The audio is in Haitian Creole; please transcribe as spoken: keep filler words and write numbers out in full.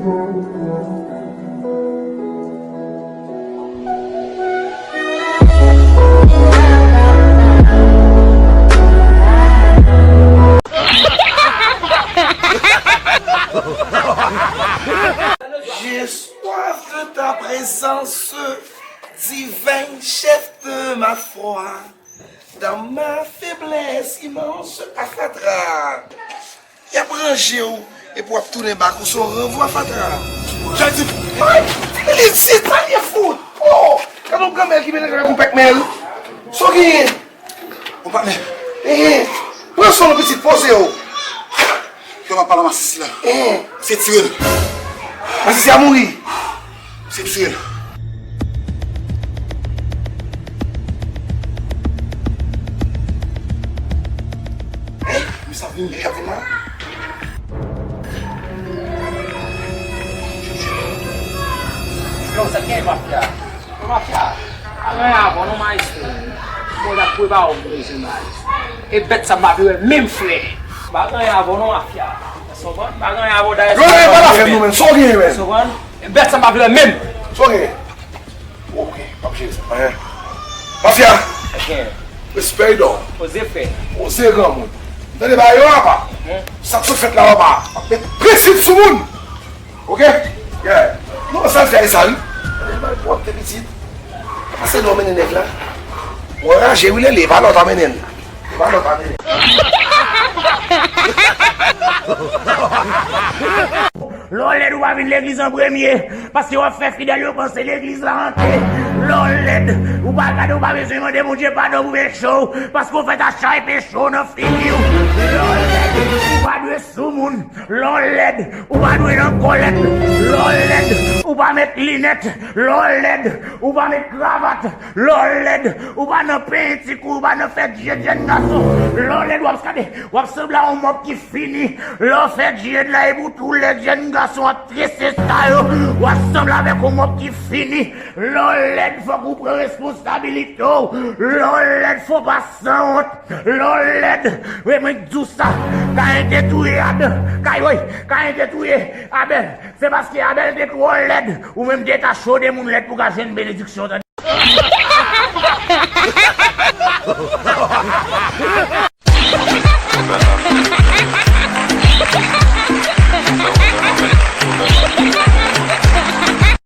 J'ai soif de ta présence divine, chef de ma foi. Dans ma faiblesse immense, a fatra. Y ap ranje w, epi w ap tounen bak ou, se yon ranvwa fatra. Jodi, ay, li di sa, li fout. Oh, gade yon granmèl ki melanje avèk yon pèk mèl. Sa w genyen? Bon, patnè. Eh, pran swen w pitit, poze w. Yo, m ap pale a masis la. Eh. Se tire l. Masis la mouri. Se tire l. Hey, misye ap vini, misye ap vini la. Yo, sa k gen mafya? Yo, mafya. Pa gen anyen avè w non, maestro. Bon, n ap prepare w pou dezyenm la. E bèt sa m pa vle wè menm, frè. Pa gen anyen avè w non, mafya. Sa w konprann? Pa gen anyen avè w, dayè. Yo, yo, pa la fè nou menm. Sa w genyen menm? Sa w konprann? E bèt sa m pa vle wè menm. Sa w genyen? Ok, m ap jere sa. Anyen. Mafya! Respè, dò. Poze, frè. Poze, granmoun. Tande bagay yo, apa. Sa k sot fèt la, apa. M ap met prensip sou moun. Ok? Yeah. Non, sa l fè sa, wi. Tande bagay pwòpte pitit. Pase non, mennen nèg la. Mwen raje, wi, Lele, pa lòt a mennen. Pa lòt a mennen. Lè w lèd, ou pa vin legliz an premye, paske w ap fè fidèl yo panse legliz la anke. Lè w lèd, ou pa gade, ou pa bezwen mande Bondye padon pou peche w, paske w fèk ap chay peche w nan figi w. Lè w lèd, ou pa dwe sou moun. Lè w lèd, ou pa dwe nan kòlèt. Lè w lèd, ou pa met linèt. Lè w lèd, ou pa met kravat. Lè w lèd, ou pa nan penti kou, ou pa nan fèt je jèn gason. Lè w lèd, w ap gade, w ap sanble a yon mòp ki fini. Lè w fèt je la, epi w tou lèd, jèn gason ap trese sa yo. W ap sanble avèk yon mòp ki fini. Lè w lèd, fòk ou pran responsabilite w. Lè w lèd, fò pa sanwont. Lè w lèd, wi, mwen k di w sa. Kayen te touye Adan. Kay, woy, Kayen te touye Abèl. Se paske Abèl te twò lèd. Ou menm detache w de moun lèd pou w ka jwenn benediksyon, tande.